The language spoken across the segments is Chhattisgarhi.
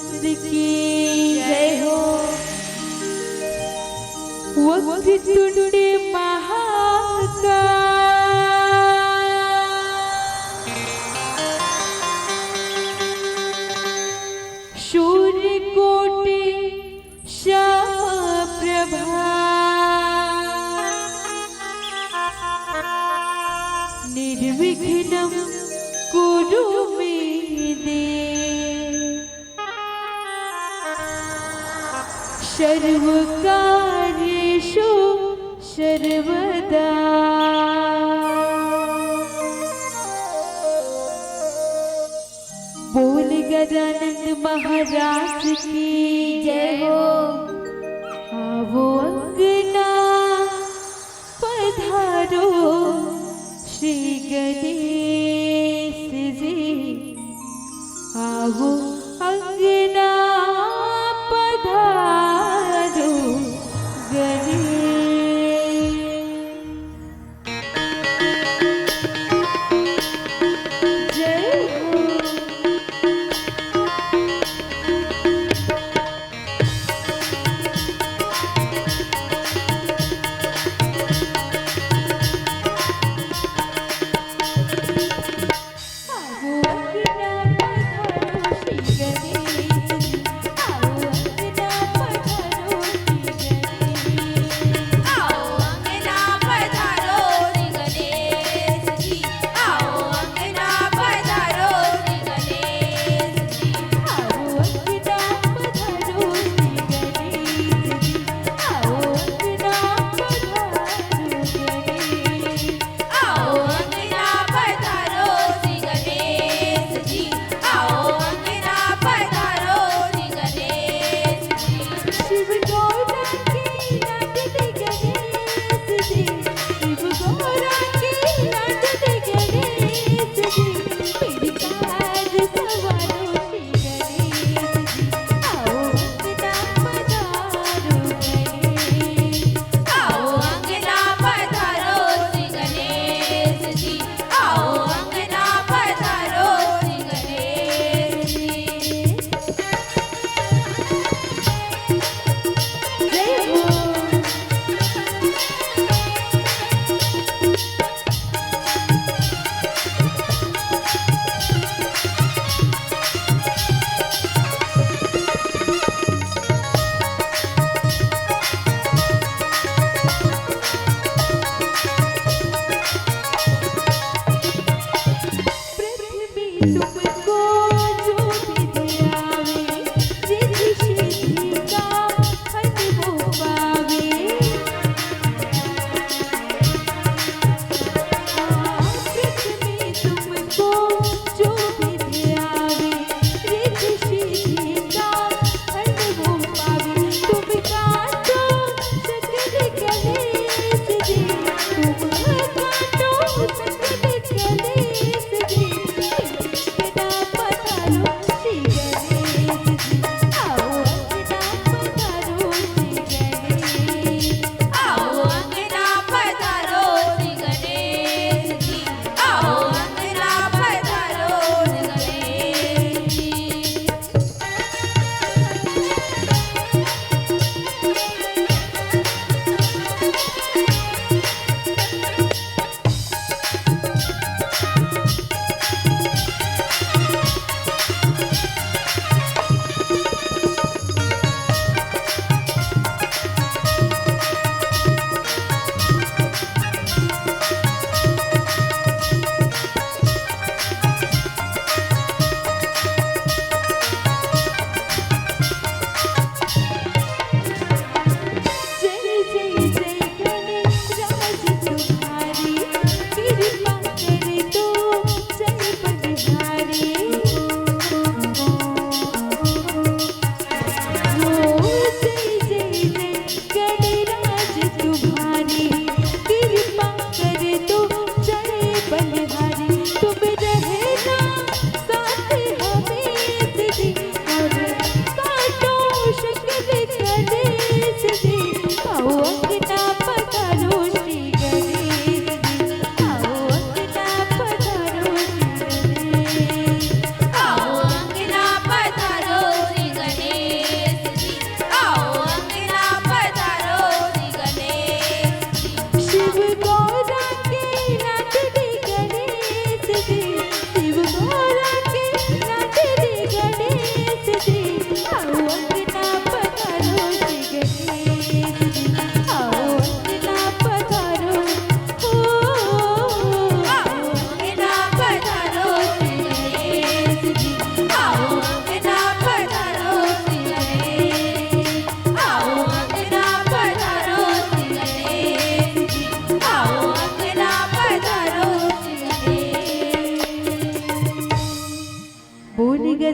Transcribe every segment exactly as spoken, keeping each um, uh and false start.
की जय हो। वक्रतुंड महाकाय, सूर्यकोटि समप्रभा। निर्विघ्नं कुरु मे देव। सर्वकार्येषु सर्वदा। बोल गजानंद महाराज की जय हो। आवो अंगना पधारो श्री गणेश जी, आवो अंगना पधारो गणेश। जय हो।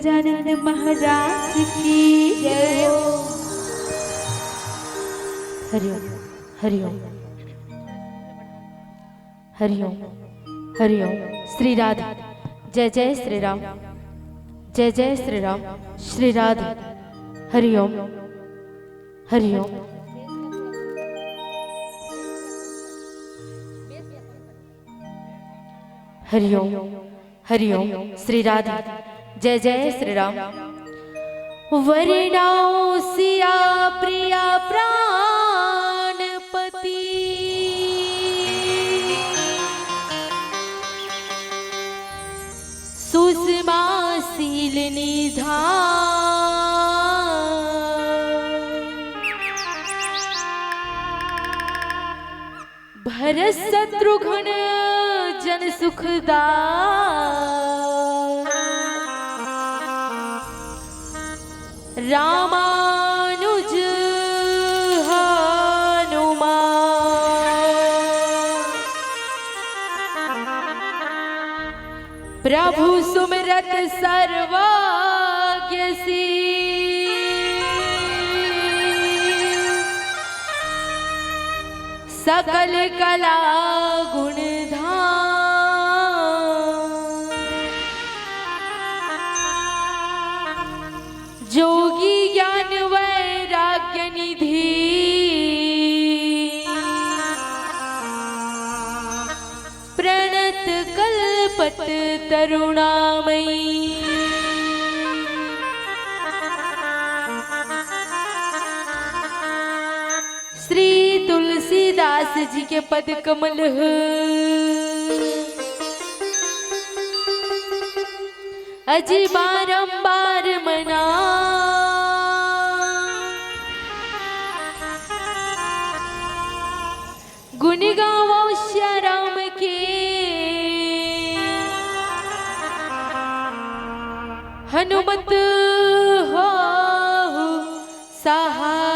गजानंद महाराज की जय हो। हरिओम। हरिओम। हरिओम। हरिओम। श्री राधे। जय जय श्री राम। जय जय श्री राम। श्री राधे। हरिओम। हरिओम। हरिओम। हरिओम। श्री राधे। जय जय श्री राम। वरनउँ सिया प्रिया प्राणपति, सुषमा शील निधान। भरत शत्रुघ्न जन सुखदान। रामानुज हनुमान। प्रभु सुमिरत सर्वज्ञ सिय, सकल कला गुण धाम। जोगी ज्ञान वैराग्य निधि, प्रणत कल्पत तरुणामयी। श्री तुलसीदास जी के पद कमल ह अजी बारंबार मना। गुण गावो सिया राम के, हनुमत हो सहाय।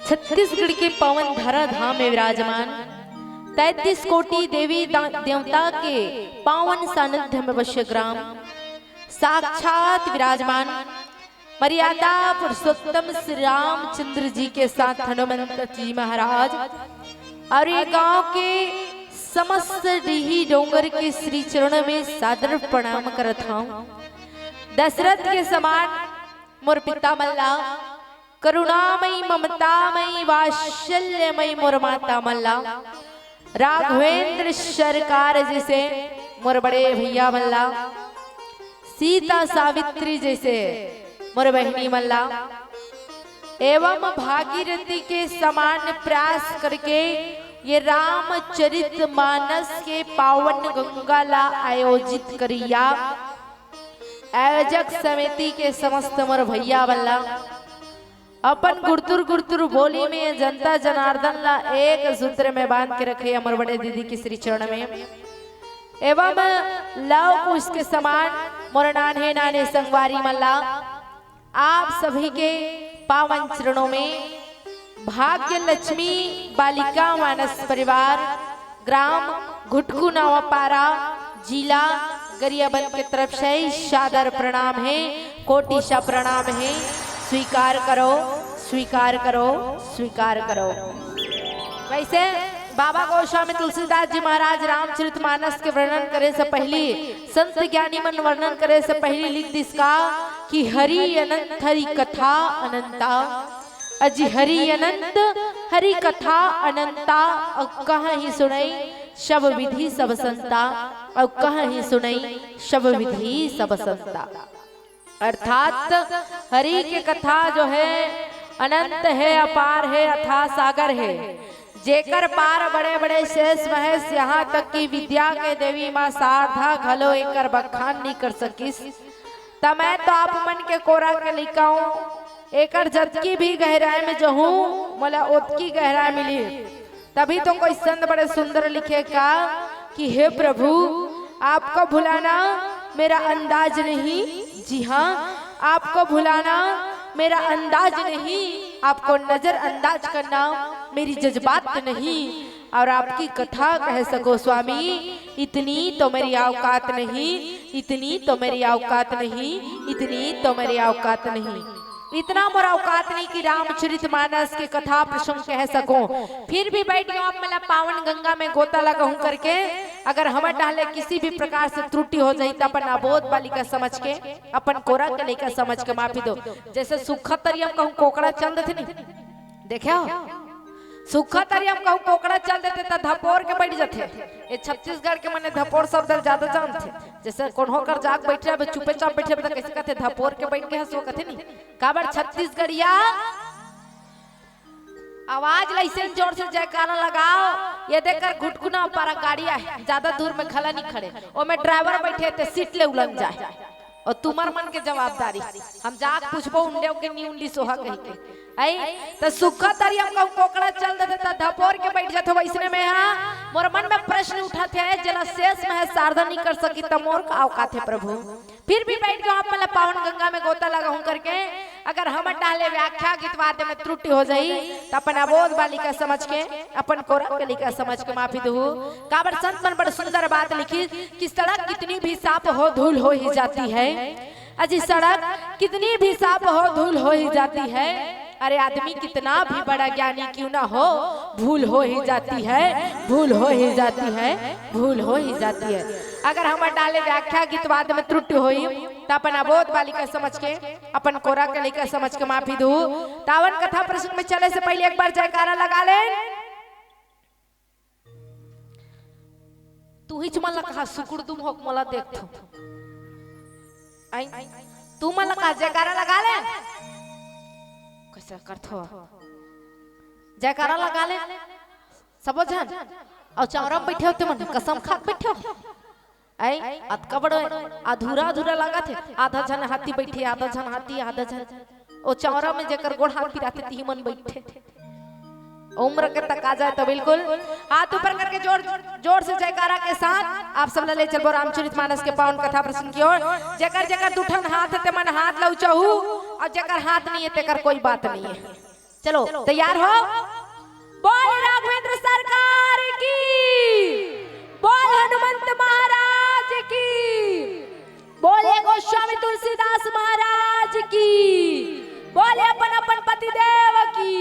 छत्तीसगढ़ के पावन धरा धाम में विराजमान तैंतीस कोटि देवी दा-, देवता के पावन सानिध्य में वश्य ग्राम साक्षात विराजमान मर्यादा पुरुषोत्तम श्री रामचंद्र जी के साथ हनुमंत जी महाराज और ये गांव के समस्त डीही डोंगर के श्री चरण में सादर प्रणाम करत हूँ। दशरथ के समान मोर पिता मन ला, करुणामयी ममतामयी वात्सल्यमयी मोर माता मन ला, राघवेंद्र सरकार जैसे मोर बड़े भैया मन ला, सीता सावित्री जैसे मोर बहिनी मन ला, एवं भागीरथी के समान प्रयास करके ये रामचरित मानस के पावन गंगा ला आयोजित करिया आयोजक समिति के समस्त मोर भैया मन ला, अपन गुरतुर गुरतुर बोली में जनता जनार्दन ला एक सूत्र में बांध के रखे मोर बड़े दीदी के श्री चरण में, एवं लव कुश के समान मोर नान्हे नान्हे संगवारी मन ला, आप सभी के पावन चरणों में भाग्य लक्ष्मी बालिका मानस परिवार, ग्राम घुटकू नवापारा, जिला गरियाबंद के तरफ से सादर प्रणाम है, कोटि सा प्रणाम है। स्वीकार करो, स्वीकार करो, स्वीकार करो। वैसे बाबा गोस्वामी तुलसीदास जी महाराज रामचरित मानस के वर्णन करे से पहली, संत ज्ञानी मन वर्णन करे से पहली लिख दिस का कि हरि अनंत हरि कथा अनंता, अजी हरि अनंत हरि कथा अनंता, अउ कहाँ ही सुनई सब विधि सब संता, अउ कहाँ ही सुनई सब विधि सब संता। अर्थात हरि के कथा जो है अनंत है, अपार है, अथाह सागर है, जेकर पार बड़े बड़े शेष महेश, यहाँ तक कि विद्या के देवी माँ शारदा घलो एकर बखान नहीं कर सकिस। त मैं तो आप मन के कोरा के लइका हूँ, एकर जतकी भी गहराई में जहूँ, मोला ओतकी गहराई मिली। तभी तो कोई संत बड़े सुंदर लिखे का कि हे प्रभु, आपको भुलाना मेरा अंदाज नहीं। जी हाँ, आपको भुलाना मेरा अंदाज नहीं, आपको नजरअंदाज करना मेरी जज्बात नहीं। और आपकी कथा कह सको स्वामी, इतनी तो मेरी औकात नहीं, इतनी तो मेरी औकात नहीं, इतनी तो मेरी औकात नहीं। इतना मोर औकात नहीं कि रामचरित मानस के कथा प्रसंग कह सको। फिर भी बैठ गयो आप, मतलब, पावन गंगा में गोता लगाऊं करके। अगर हमर डहले किसी भी प्रकार से त्रुटि हो जाही, त अपन अबोध बालिका समझ के, अपन कोरा के लइका समझ के माफी दो। जैसे सुखा तरिया म कहूं कोकड़ा चल देथे नहीं, देखे हो? सुखा तरिया म कहूं कोकड़ा चल देथे त धपोर के बैठ जाथे। ये छत्तीसगढ़ के मने धपोर शब्द ल ज्यादा जानथे। जैसे कोनो कर जाग बैठे हबे, चुपे चाप बैठे हबे, त कैसे कहथे? धपोर के बैठ गे हस, वो कहथे नहीं। काबर छत्तीसगढ़िया आवाज ल अइसे जोर से जयकारा लगाओ, ये देकर घुटकुना पारा गाड़ी आहे, ज्यादा दूर में घला नहीं खड़े, ओमे ड्राइवर बैठे ते सीट ले उलंग जाए। और तुमर मन के जवाबदारी, हम जाके पूछबो उंडे के नी उंडी सोहा कहि के। आई, त सुखा तरिया म कहूं कोकड़ा चल देथे त धपोर के बैठ जाथे। वैसने में हा मोर मन में प्रश्न उठत हे, जेला शेष में हा शारदा नहीं कर सकी त मोर का औकात हे प्रभु? फिर भी बैठ गयो आप, मतलब, पावन गंगा में गोता लगाऊं करके। अगर हमर डहले व्याख्या गीत वाद्य में त्रुटि हो जाही, त अपन अबोध बालिका समझ के, अपन कोरा के लइका समझ के माफी दहू। काबर संत मन बड़ सुंदर बात लिखिस कि सड़क कितनी भी साफ हो, धूल हो ही जाती है। अजी, सड़क कितनी भी साफ हो, धूल हो ही जाती है। अरे, आदमी कितना भी बड़ा ज्ञानी क्यों ना हो, भूल हो ही जाती है, भूल हो ही जाती है, भूल हो ही जाती है। अगर हमर डहले व्याख्या गीत वाद्य में त्रुटि होही, त अपन अबोध बालिका समझ के, अपन कोरा के लइका समझ के माफी दहू। तावन कथा प्रसंग में चले से पहले एक बार जयकारा लगा ले। तुहिच मन ला कहा सुकुर दुम होक मोला देखथो। आई, तुमन ला कहा जयकारा लगा ले। कैसे करथो? जयकारा लगा ले। सबो झन। अउ चौरा म बैठे हो तुमन, कसम खा के बैठे हो। आई, अतका बड़ अधूरा अधूरा लागत हे। आधा झन हाथी बैठे, आधा झन हाथी, आधा झन। ओ चौरा में जेकर गोड़ हाथ पिराथे, तिही मन बैठे। उम्र के तकाजा हे त बिल्कुल हाथ ऊपर करके जोर, जोर से जयकारा के साथ आप सब ला ले चलबो रामचरित मानस के पावन कथा प्रसंग की ओर। जेकर जेकर दू ठन हाथ हे, ते मन हाथ ला ऊंचाहू, अउ जेकर हाथ नहीं हे, तेकर कोई बात नहीं हे। चलो, तैयार हो? बोल राघवेंद्र सरकार की, बोल हनुमंत महाराज की, बोले गोस्वामी तुलसीदास महाराज की, बोले अपन अपन पतिदेव की।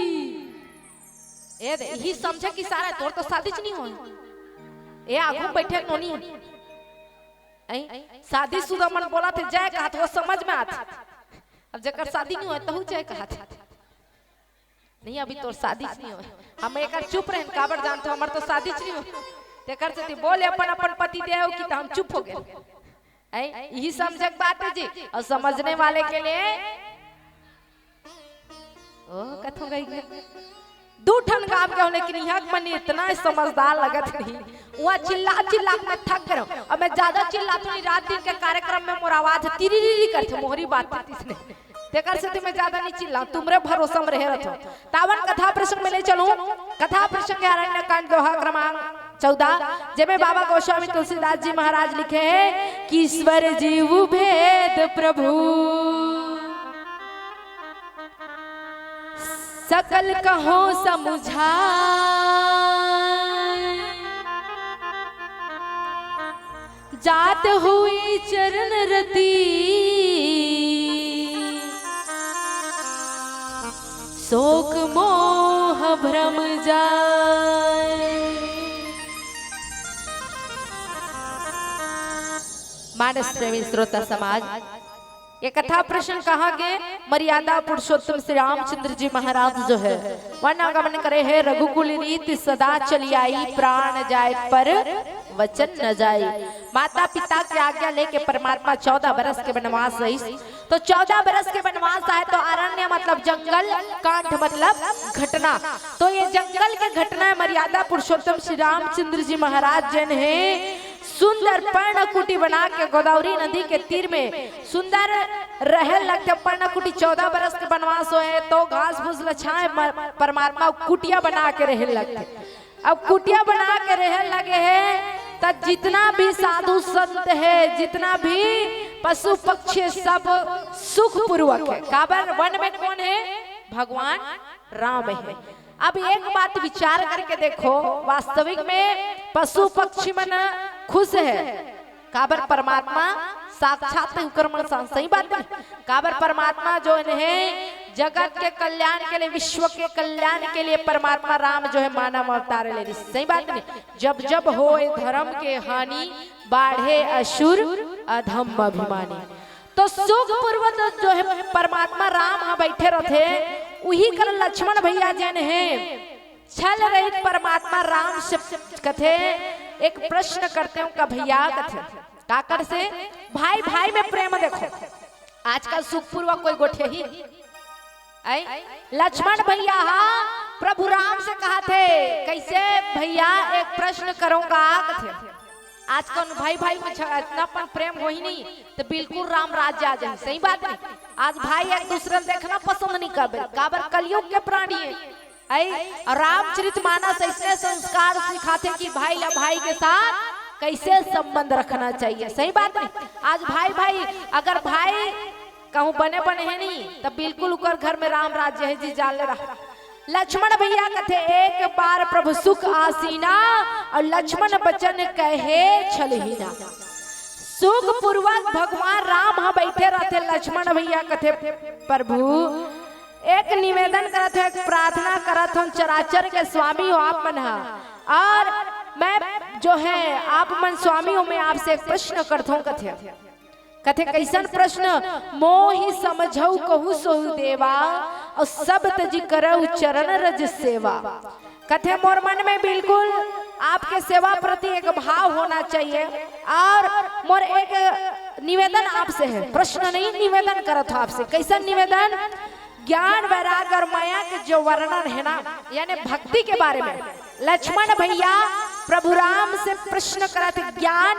ए दे, इही समझे कि सारा तोर तो शादीच नहीं होय। ए आगू में बैठे नोनी हे। ऐं? शादीशुदा मन बोलथे जय कहत, वो समझ में आथे। अब जेकर शादी नहीं होय, तहू जय कहत। नहीं, अभी तोर शादीच नहीं होय। हम एकर चुप रहेन, काबर जानथो, हमर तो शादीच नहीं होय। तेकर सेती बोले अपन अपन पति देव की, त हम चुप हो गए। ऐं, यही समझे के बात हे जी। और समझने वाले के लिए ओ, कथों गई गई। दू ठन गांव के हो, लेकिन इहां के मन इतना समझदार लगत रही। वहां चिल्ला चिल्ला के मैं थक गए। अब मैं ज्यादा चिल्लाथों नहीं, रात दिन के कार्यक्रम में मोर आवाज तिरिरिरी करथे, मोहरी बात तिसने। तेकर सेती मैं ज्यादा नहीं चिल्लाऊं, तुमरे भरोसा में रहे रहथों। तावन कथा प्रसंग में ले चलूं। कथा प्रसंग हे अरण्य कांड दोहा क्रमांक चौदह, जेमे बाबा गोस्वामी तुलसीदास जी महाराज लिखे हे कि ईश्वर जीव भेद प्रभु सकल कहो समुझाय। जात हुई चरण रति, शोक मोह भ्रम जाय। मानस प्रेमी श्रोता समाज, ये कथा प्रसंग कहा गे? मर्यादा पुरुषोत्तम श्री रामचंद्र जी महाराज जो है, वन आगमन करे हे, रघुकुल रीत सदा चली आई, प्राण जाए पर वचन न जाई। माता पिता की आज्ञा लेके परमात्मा चौदह बरस के वनवास रहिस। तो चौदह बरस के वनवास आए तो अरण्य मतलब जंगल, कांड मतलब घटना। तो ये जंगल के घटना हे, मर्यादा पुरुषोत्तम श्री रामचंद्र जी महाराज जेन हे सुंदर पर्णकुटी बना के गोदावरी नदी के तीर में सुंदर रहे लगथे। पर्णकुटी चौदह बरस के वनवास होए तो घास फूस ल छाए म-, परमात्मा कुटिया बना के रहे लगथे। अब कुटिया बना के रहे लगे हे, त जितना भी साधु संत हे, जितना भी पशु पक्षी, सब सुखपूर्वक हे। काबर वन में कौन हे? भगवान राम हे। अब एक बात विचार करके देखो, वास्तविक में पशु पक्षी मन खुश हे, काबर परमात्मा साक्षात हे उकर मन संग। सही बात नहीं? काबर परमात्मा जो हे जगत के कल्याण के लिए, विश्व के कल्याण के लिए परमात्मा राम जो हे मानव अवतार ले रहिस। सही बात नहीं? जब जब होय धर्म के हानि, बाढ़े असुर अधम अभिमानी। तो सुख पूर्वक जो हे परमात्मा राम ह बइठे रथे, उही कर लक्ष्मण भइया जेन हे छल रहित परमात्मा राम से कथे, एक प्रश्न करते हंव का भइया, कथे, काकर से? भाई भाई में प्रेम देखो, आजकल सुखपूर्वक कोई गोठियाही? अई लक्ष्मण भइया हा प्रभु राम से कहथे, कइसे भइया, एक प्रश्न करंव का, कथे। आजकल भाई भाई में झ-, इतना अपन प्रेम होही नहीं, त बिल्कुल राम राज्य आ जाही। सही बात नहीं? आज भाई एक दूसरे ल देखना पसंद नहीं करबे, काबर कलयुग के प्राणी हे। अई, अउ रामचरित मानस अइसने संस्कार सिखाथे कि भाई ला भाई के साथ कइसे संबंध रखना चाहिए। सही बात नहीं? आज भाई भाई, अगर भाई कहूं बने बने हे नहीं, त बिल्कुल उकर घर में राम राज्य हे जी, जान ले रहा। लक्ष्मण भइया कथे, एक बार प्रभु सुख आसीना, अउ लक्ष्मण बचन कहे छलहीना। सुख पूर्वक भगवान राम ह बइठे रथे, लक्ष्मण भइया कथे, प्रभु, एक निवेदन करत हंव, एक प्रार्थना करत हंव, चराचर के स्वामी हो आप मन ह, अउ मैं जो हे आप मन स्वामी हो, मैं आपसे एक प्रश्न करत हंव, कथे। कथे, कइसन प्रश्न? मोहि समझउ कहु सोहु देवा, अउ सब तजि करउ चरण रज सेवा। कथे, मोर मन में बिल्कुल आपके सेवा प्रति एक भाव होना चाहिए, अउ मोर एक निवेदन आपसे हे, प्रश्न नहीं, निवेदन करत हंव आपसे। कइसन निवेदन? ज्ञान, वैराग्य अउ मया के जो वर्णन हे ना, यानी भक्ति के बारे में, लक्ष्मण भइया प्रभु राम से प्रश्न करत हे, ज्ञान,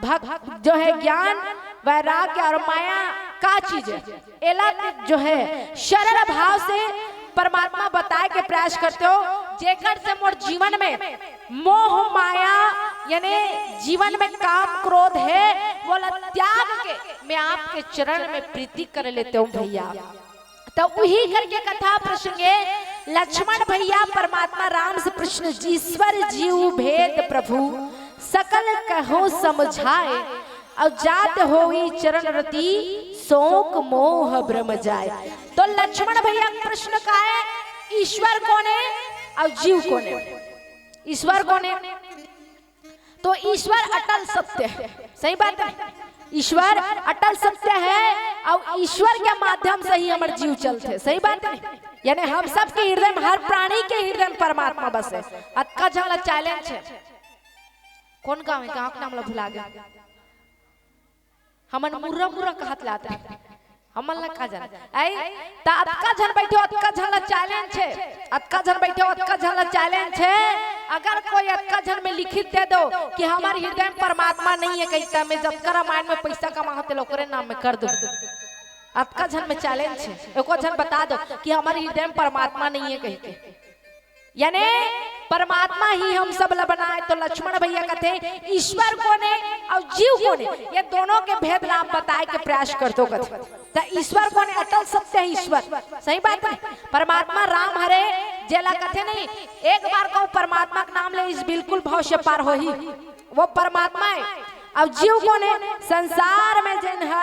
भक-, जो हे ज्ञान, वैराग्य अउ मया का चीज हे? एला जो हे सरल भाव से परमात्मा बताय के प्रयास करते हो, जेकर से मोर जीवन में मोह माया, यानी जीवन में काम क्रोध हे, वोला त्याग के मैं आपके चरण में प्रीति कर लेते हंव भइया। त उही करके कथा प्रसंगे लक्ष्मण भइया परमात्मा राम से प्रश्न, ईश्वर जीव भेद प्रभु सकल कहो समझाए, अउ जात होई चरण रति सोक मोह भ्रम जाए। तो लक्ष्मण भइया के प्रश्न का हे, ईश्वर कोन हे अउ जीव कोन हे? ईश्वर कोन हे? तो ईश्वर अटल सत्य हे। सही बात हे? ईश्वर अटल सत्य हे, अउ ईश्वर के माध्यम से ही हमर जीव चलथे। सही बात हे? यानी हम सबके हृदय में, हर प्राणी के हृदय में परमात्मा बसे। अतका झन ला challenge हे। कोन गांव हे? गांव के नाम ला भुला गे। हमन मुर्रा मुर्रा कहत लात हे। हमन ला का जान? अई, त अतका झन बइठे हो, अतका झन ला challenge हे। अतका झन बइठे हो, अतका झन ला challenge हे। अगर कोई अतका झन में लिखित दे दो कि हमर हृदय में परमात्मा नहीं हे कहिके, त मैं जतका रामायण में पइसा कमाहूं, तेला ओकरे नाम में कर दूं। अतका झन में challenge हे। एको झन बता दो कि हमर हृदय में परमात्मा नहीं हे कहिके। यानी परमात्मा ही हम सब ला बनाए। तो लक्ष्मण भइया कथे, ईश्वर कोन हे अउ जीव कोन हे, ये दोनों के भेद ला आप बताय के प्रयास करथो कथे। त ईश्वर कोन हे? अटल सत्य हे ईश्वर। सही बात हे? परमात्मा राम हरे, जेला कथे नहीं, एक बार कहूं परमात्मा के नाम ले, इस बिल्कुल भव से पार होही। वो परमात्मा हे। अउ जीव कोन हे? संसार में जेन ह,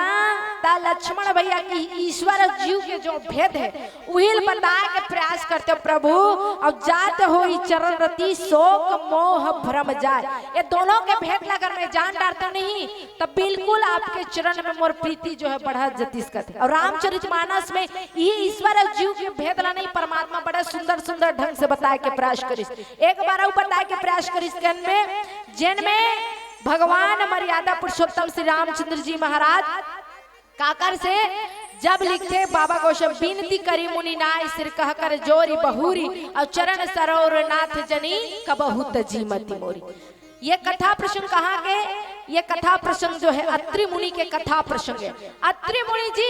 त लक्ष्मण भइया के ईश्वर अउ जीव के जो भेद हे, उही ल बताय के प्रयास करथे प्रभु। अउ जात होई चरण रति सोक मोह भ्रम जाय। ये दोनों के भेद ला अगर मैं जान डारथों नहीं, त बिल्कुल आपके चरण में मोर प्रीति जो हे बढ़त जतिस कथे। अउ रामचरित मानस में इही ईश्वर अउ जीव के भेद ला नहीं, परमात्मा बड़ा सुंदर सुंदर ढंग से बताय के प्रयास करिस। एक बार अउ बताय के प्रयास करिस, जेन में, जेन में भगवान मर्यादा पुरुषोत्तम श्री रामचंद्र जी महाराज काकर से जब लिखथे, बाबा गोसाई, बिनती करी मुनि नाय, सिर कह कर जोरी बहुरी, अउ चरण सरोर नाथ जनी कबहु तजी मति मोरी। ये कथा प्रसंग कहाँ के? ये कथा प्रसंग जो हे अत्रि मुनि के कथा प्रसंग हे। अत्रि मुनि जी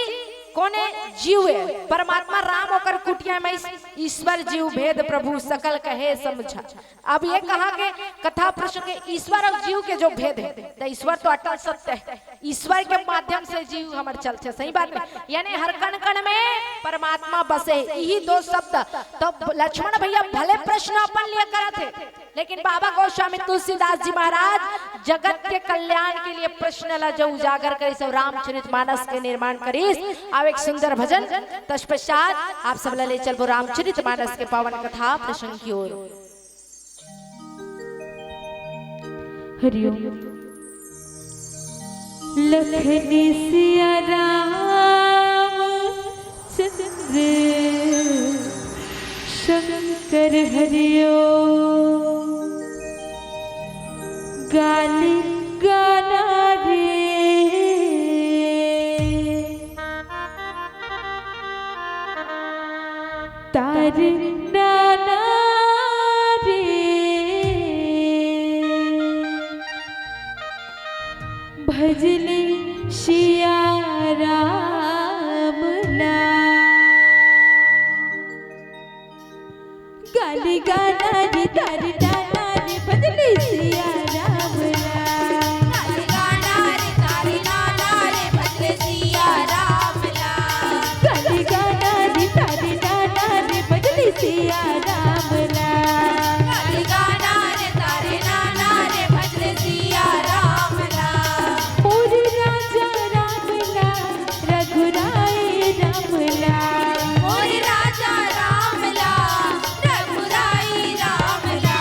कोने जीव हे? परमात्मा राम ओकर कुटिया में ईस-, ईश्वर जीव भेद प्रभु सकल कहे समझा। अब ये कहा के कथा प्रसंग के ईश्वर अउ जीव के जो भेद हे, त ईश्वर तो अटल सत्य हे, ईश्वर के माध्यम से जीव हमर चलथे, सही बात हे। यानी हर कण कण में परमात्मा बसे, यही दो शब्द। तो लक्ष्मण भैया भले प्रश्न अपन लिए करत हे, लेकिन बाबा गोस्वामी तुलसीदास जी महाराज जगत के कल्याण के लिए प्रश्न ला जो उजागर करिस अउ रामचरित मानस के निर्माण करिस। अब एक सुंदर भजन तत्पश्चात आप सब ला ले चलबो रामचरित मानस के पावन कथा प्रसंग की ओर। हरिओम। लखन सिया राम चंद्र शंकर हरिओम। गाली गाना रे तार नाना रे। भजले सिया राम ला। गाली गाना रे तार नाना रे भजले सिया राम ला। गाली गाना रे तार नाना रे भजले सिया राम ला। गाली गाना रे तार नाना रे भजले सिया राम ला। गाली गाना रे तार नाना रे भजले सिया राम ला। मोर राजा राम ला, रघुराई राम ला। मोर राजा राम ला, रघुराई राम ला।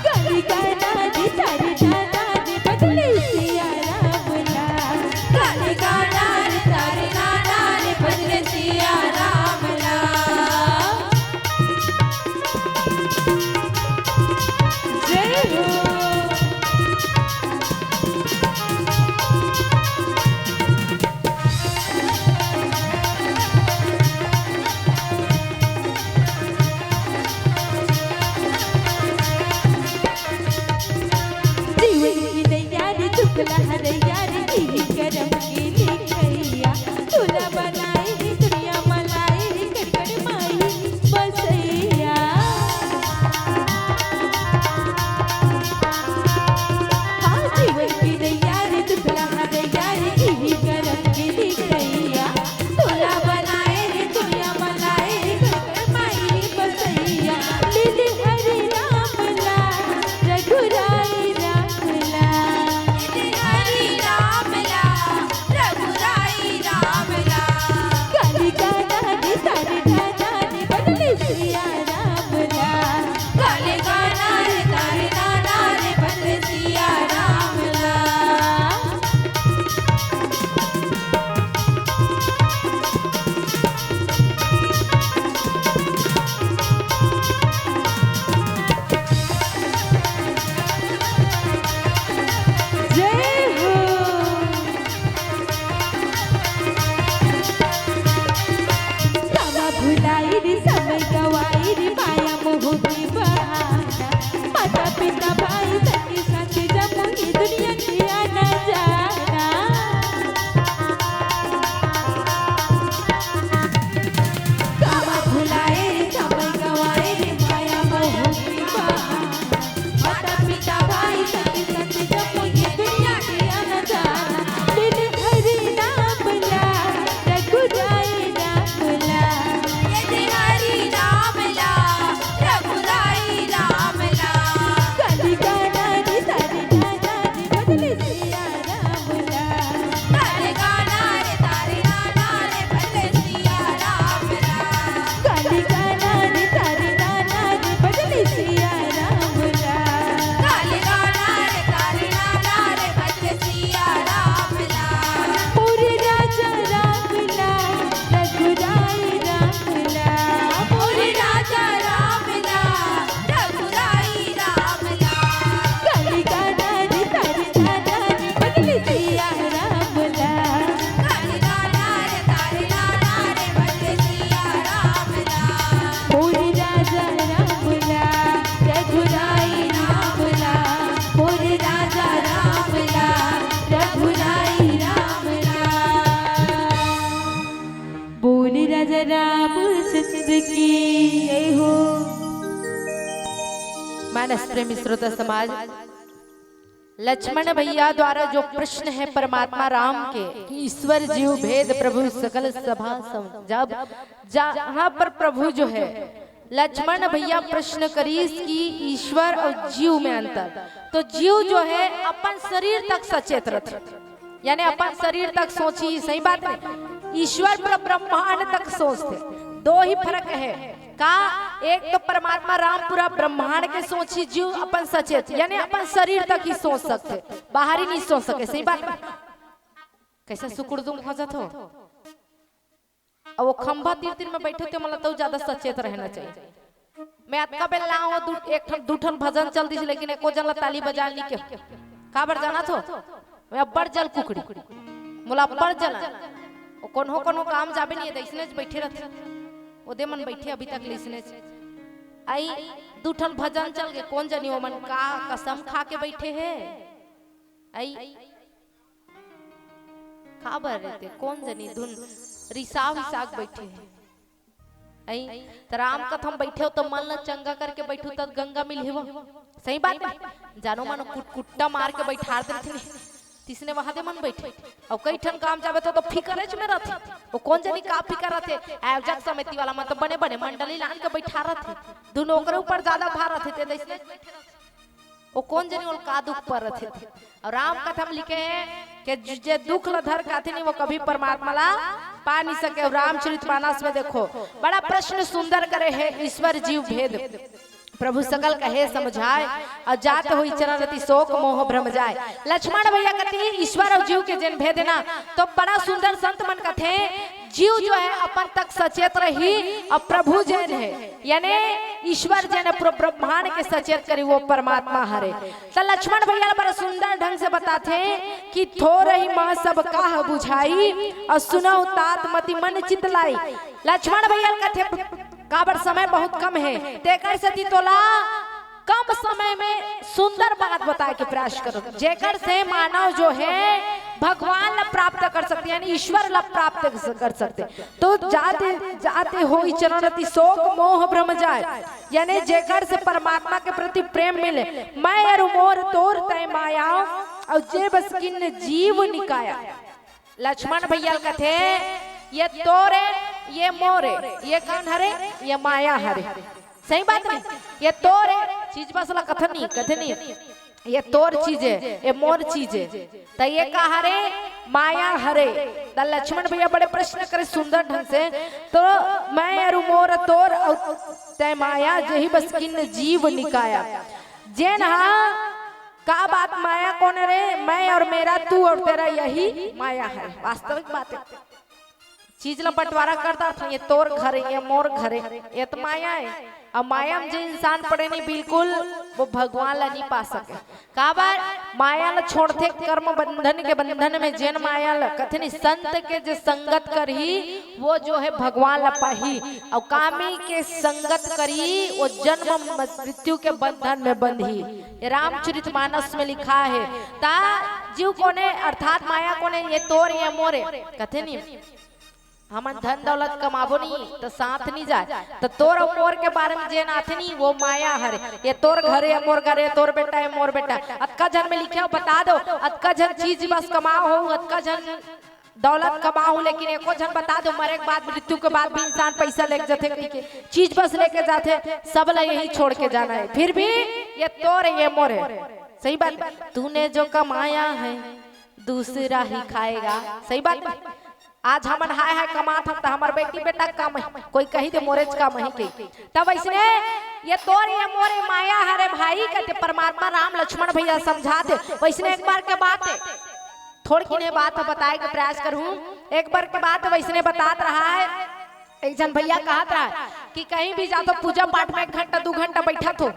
गाली गाना रे तार नाना रे भजले सिया राम ला। गाली गाना रे तार नाना रे भजले सिया राम ला। जय हो। जीवन की नैया रे दुख ला हरैया रे, इही करम के लिखैया। तोला बनाए हे दुनिया म लाए हे, कण कण माई बसैया। हाँ, जीवन की नैया रे दुख ला हरैया रे, इही करम के लिखैया। तोला बनाए हे दुनिया म लाए हे, कण कण माई बसैया। ले ले हरे राम ला, रघुराई राम ला। ले ले हरे राम की जय हो। मानस प्रेमी श्रोता समाज, लक्ष्मण भैया द्वारा जो प्रश्न है परमात्मा राम के कि ईश्वर जीव भेद प्रभु सकल सभा सम-, जब जहाँ पर प्रभु जो है, लक्ष्मण भैया प्रश्न करीस कि ईश्वर और जीव में अंतर, तो जीव जो है अपन शरीर तक सचेत रथे, यानी अपन शरीर तक सोची, सही बात है। ईश्वर पूरा ब्रह्मांड तक सोचथे, दो ही फर्क है का। एक तो परमात्मा राम पूरा ब्रह्मांड के सोची, जीव अपन सचेत, यानी अपन शरीर तक ही सोच सकथे, बाहर ही नहीं सोच सके, सही बात है। कैसे सुकुड़दुम हो जात हो। अब वो खंभा तीर तीर में बैठे थे, मतलब तो ज्यादा सचेत रहना चाहिए। मैं अतका बेर ला हूँ, दू, एक ठन, दू ठन भजन चल दिस, लेकिन एको जन ला ताली बजा नहीं के। काबर जाना थो? मैं अब्बड़ जल कुकड़ी, मोला अब्बड़ जल। वो कोनो कोनो काम जाबे नहीं, ऐसने बैठे रहते, ओदे मन बैठे अभी तक लिसने। आई दू ठन भजन चल गए, कोन जनी ओमन का कसम खा के बैठे है। आई काबर रहते, कोन जनी धुन रिसाव हिसाब बैठे है। आई त राम कथा म बैठे हो तो मन ला चंगा करके बैठू, तब गंगा मिलही वो। सही बात है। जानो मानो कुट-, कुट्टा मार के बैठार देते नहीं, तिसने वहां दे मन बैठे। और कई ठन काम जाबे तो, तो फिकरेच में रहते। वो कोन जनी का फिकर रहते? आयोजक समिति वाला मन तो बने बने मंडली लान के बैठा रहते, दुनो ओकरे ऊपर ज्यादा भार रहते, ते इसने वो कोन जनी ओल का दुख पर रथे। और राम कथा में लिखे हैं कि ज-, जे दुख ल धर काथे नहीं, वो कभी परमात्मा ला पा नहीं सके। और रामचरित मानस में देखो, बड़ा प्रश्न सुंदर करे है, ईश्वर जीव भेद प्रभु सकल कहे समझाए, और जात होई चरण रति शोक मोह भ्रम जाए। लक्ष्मण भैया कहते हैं, ईश्वर और जीव के जेन भेद है ना, तो बड़ा सुंदर संत मन कहते हैं, जीव जो है अपन तक सचेत रही, और प्रभु जेन है, यानी ईश्वर जेन पूरा ब्रह्मांड के सचेत करी, वो परमात्मा हरे। तो लक्ष्मण भैया बड़ा सुंदर ढंग से बताथे कि थोरहि मह सब काह बुझाई, और सुनहु तात मति मन चित लाई। लक्ष्मण भैया कहथे, काबर समय बहुत कम है, तेकर सेती तोला कम समय में सुंदर बात बताए के प्रयास करो, जेकर से मानव जो है भगवान ला प्राप्त कर सकते, यानी ईश्वर ला प्राप्त कर सकते। तो जाते जाते होई चरण रति शोक मोह भ्रम जाए, यानी जेकर से परमात्मा के प्रति प्रेम मिले। मैं अरु मोर तोर तय माया, और जे बस किन्न जीव निकाया। लक्ष्मण भैया कथे, ये तोरे, ये मोरे, ये कौन हरे? ये माया हरे। सही बात नहीं? ये तोरे चीज बस ला कथन नहीं, कथे नहीं, ये तोर चीज है, ये मोर चीज है। त ये का हरे? माया हरे। त लक्ष्मण भैया बड़े प्रश्न करे सुंदर ढंग से। तो मैं अरु मोर तोर और तय माया, जेहि बस किन्न जीव निकाया। जेन हा का बात माया कोन रे? मैं और मेरा, तू और तेरा, यही माया है। वास्तविक बात है। चीज ला बंटवारा कर डारथे, ये तोर घर है, ये मोर घर है, ये तो माया है। अब माया में जो इंसान पड़े नहीं, बिल्कुल वो भगवान ला नहीं पा सके। काबर? माया ला छोड़थे, कर्म बंधन के बंधन में जेन माया ला कथे नहीं, संत के जे संगत करही, वो जो है भगवान ला पाही। और कामी के संगत करी, वो जन्म मृत्यु के बंधन में बंधही। ये रामचरित मानस में लिखा है। ता जीव कोने अर्थात माया कोने? ये तोर, ये मोरे। कथे नहीं, हमन धन दौलत कमाबो नहीं तो साथ नहीं जाए। तो तोर और मोर के बारे में जेन आथे नहीं, वो माया हरे। ये तोर घर है, मोर घर है, तोर बेटा है, मोर बेटा है। अतका झन में लिखे हो, बता दो, अतका झन चीज बस कमाओ हो, अतका झन दौलत कमाओ, लेकिन एको झन बता दो, मरे के बाद, मृत्यु के बाद भी इंसान पैसा लेके जाथे कह के, चीज बस लेके जाथे, सब ला यही छोड़ के जाना है। फिर भी ये तोर है, ये मोर है। सही बात, तूने जो कमाया है दूसरा ही खाएगा। सही बात। आज हमन हाय हाय कमात हन, त हमर बेटी बेटा कम है, कोई कही दे मोरेच कम है के। तब ऐसने ये तोर ये मोरे माया हरे भाई कहते परमात्मा राम लक्ष्मण भैया समझाते। वैसने एक बार के बात है, थोड़की ने बात बताए के प्रयास करूं। एक बार के बात वैसने बतात रहा है, एक झन भैया कहत रहा कि कहीं भी जातो पूजा पाठ में एक घंटा दू घंटा बैठा थो,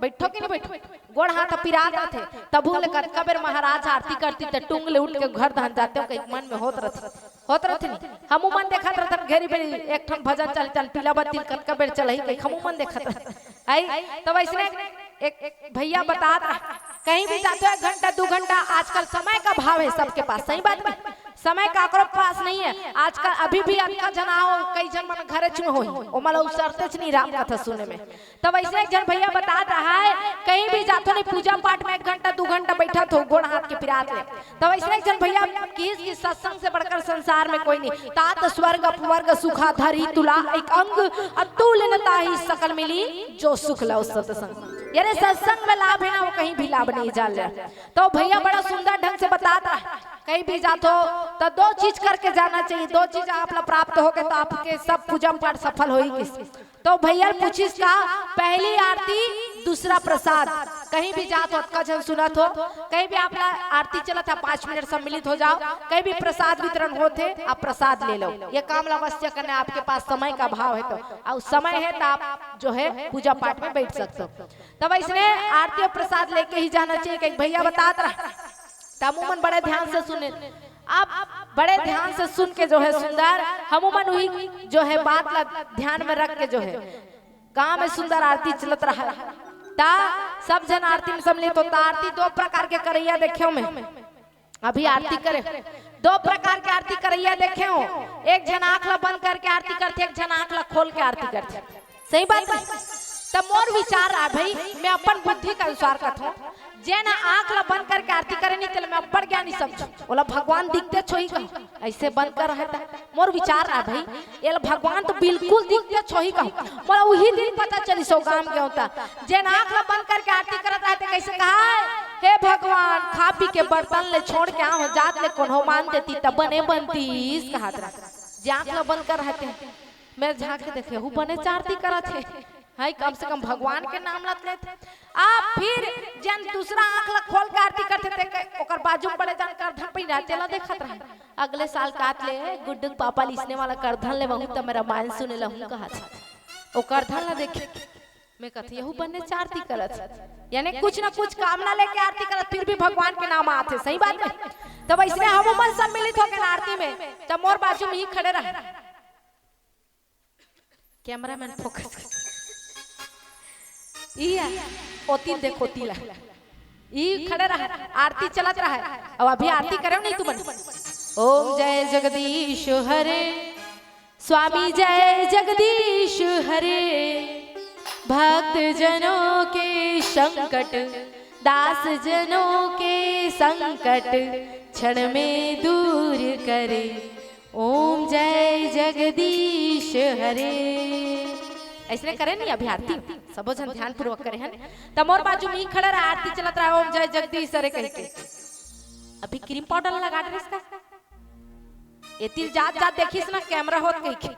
बैठो कि नहीं बैठो, गोड़ हाथ पिरात रथे। तभू ले कतका बेर महाराज आरती करती त टुंग ले उठ के घर धान जाते हो, कहीं मन में होत रथे, होत रथे नहीं। हमू मन देखत रहतन घेरी बेरी एक ठन भजन चल चल पीला बत्ती कतका बेर चलही कहीं हमू मन देखत रहतन। आई तब ऐसने एक, एक भैया बतात रहा, कहीं भी जाते हो एक घंटा दू घंटा, आजकल समय का भाव है सबके पास, सही बात नहीं? समय काकरो पास नहीं है। आजकल अभी भी अतका झन आओ, कई झन मन घरेच में होही, ओमन ला उसरतेच नहीं राम कथा सुने में। तब अइसने एक झन भैया बतात रहा है, कहीं भी जाथो नहीं, पूजा पाठ में एक घंटा दू घंटा बैठत हो गोड़ हाथ के पिरात ले। तब अइसने एक झन भैया किहिस कि सत्संग से बढ़कर संसार में कोई नहीं। तात स्वर्ग अपवर्ग सुखा धरी तुला एक अंग, अतुल न ताही सकल मिली जो सुख लव सत्संग। यारे सत्संग में लाभ है ना, वो कहीं भी लाभ नहीं जान ले। तो भैया बड़ा सुंदर ढंग से बतात रहा है, कहीं भी जाथो तो दो चीज करके जाना चाहिए। दो चीज आप ला प्राप्त होगे तो आपके सब पूजा पाठ सफल होही किस। तो भैया पूछिस का, पहली आरती, दूसरा प्रसाद। कहीं भी जात हो, अतका झन सुनत हो, कहीं भी आप ला आरती चलत है, पाँच मिनट सम्मिलित हो जाओ, कहीं भी प्रसाद वितरण होत है, आप प्रसाद ले लो। ये काम ला अवश्य करना है, आपके पास समय का अभाव है तो, और समय है तो आप जो है पूजा पाठ में बैठ सकते हो। तब अइसने आरती और प्रसाद लेके ही जाना चाहिए। कहीं भैया बतात रहा, तब हमू मन बड़े ध्यान से सुने। अब बड़े ध्यान से सुन के जो है सुंदर, हमू मन उही जो है बात ला ध्यान में रख के जो है गांव में सुंदर आरती चलत रहा। ता सब झन आरती में सम्मिलित होता। आरती दो प्रकार के करैया देखे हो मैं, अभी आरती करे, दो प्रकार के आरती करैया देखे हो। एक झन आंख ला बंद करके आरती करथे, एक झन आंख ला खोल के आरती करथे। सही बात है। त मोर विचार आ भाई, मैं अपन बुद्धि के अनुसार कथों, जेन आंख ला बंद करके आरती करे नहीं, तेला मैं अब्बड़ ज्ञानी समझों। ओला भगवान दिखते छोही कहूं, अइसे बंद कर रहे त मोर विचार आ भाई, एला भगवान तो बिल्कुल दिखते छोही कहूं। मोला उही दिन पता चलिस, ओ गांव गेंव त, जेन आंख ला बंद करके आरती करत रहे ते कइसे कहा है, "हे भगवान, खा पी के बर्तन ले छोड़ के आंव जात ले कोनो मान देती त बने बनतीस," कहत रहे। जे आंख ला बंद कर रहे ते, मैं झांक के देखे, हूँ बने आरती करत हे। हाय, कम से कम भगवान के नाम लत लेत। आ फिर जेन दूसरा आंख ला खोल के आरती करथे, ते के-, ओकर बाजू में बड़े जान करधन पहिरा, तेला देखत रहे। अगले साल कात ले गुड्डू के पापा ला इसने वाला करधन लेवहूं त मैं रामायण सुने लहूं कहत हे। ओ करधन ला देखे, मैं कथे, "यहू बने आरती करत हे।" यानी कुछ ना कुछ कामना लेके आरती करत, फिर भी भगवान के नाम आथे। सही बात है। तब अइसने हमू मन सम्मिलित होके आरती में, तब मोर बाजू में ही खड़े रहे। कैमरामैन फोकस कर। ई आ, ओतिल देखो, ओतिल आ। ई खड़े रहा, आरती चलत रहा। अब अभी आरती करे नहीं तुमन। ओम जय जगदीश हरे, स्वामी जय जगदीश हरे। भक्त जनों के संकट, दास जनों के संकट, क्षण में दूर करे। ओम जय जगदीश हरे। अइसने करे नहीं अभी आरती, सबो झन ध्यानपूर्वक करे हन। त मोर बाजू में ही खड़ा रहा, आरती चलत रहा, "ओम जय जगदीश हरे" कहिके। अभी क्रीम पाउडर लगा डरिस का? एतिल जात जात देखिस ना कैमरा होत कहिके।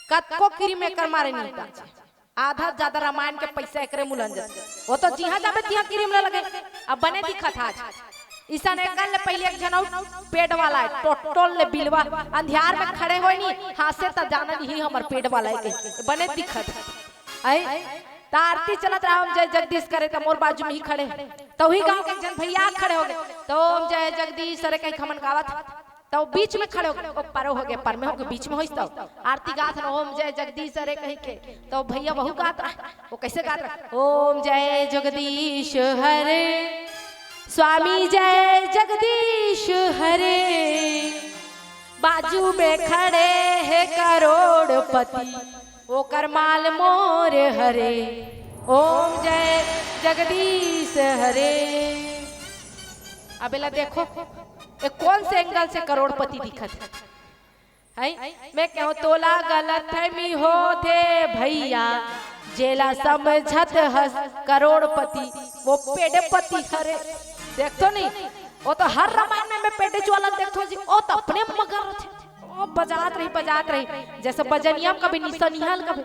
कतको क्रीम एकर मारे नहीं बाचे। आधा जादा रामायण के पइसा एकरे मुलंजत। वो तो जिहां जाबे तिहां क्रीम ला लगे। अब बने दिखत हे आज। इसन एकर ले पहिले एक झन अउ पेट वाला हे, टोटोल ले बिलवा, अंधियार में खड़े होय नी, हांसे त जानन ही हमर पेट वाला हे कहिके। बने दिखत हे। आई, त आरती चलत रहा, "ओम जय जगदीश" करे, त मोर बाजू में ही खड़े हे। त उही गांव के एक झन भैया खड़े होगे। त "ओम जय जगदीश" हरे कहिके हमन गावत हे। त वो बीच में खड़े होगे, वो परो होगे, पर में होगे, बीच में होइस त आरती गात हे, "ओम जय जगदीश हरे" कहिके। त वो भैया वहू गात रहा, वो कइसे गात रहा? "ओम जय जगदीश हरे, स्वामी जय जगदीश हरे, बाजू में खड़े हे करोड़पति, ओकर माल मोर हरे, ओम जय जगदीश हरे।" अब एला देखो, ए कोन से एंगल से करोड़पति दिखत हे? हैं? मैं कहूं तोला गलतफहमी होथे भैया, जेला समझत हस करोड़पति, वो पेड़पति हरे। देखथो नहीं, वो तो हर रामायण में मैं पेड़े ज्वाला देखथो जी, वो तो अपने मगन रथे। वो बजात रही, बजात रही, जइसे बजनिया में कभी निसा निहाल कभी,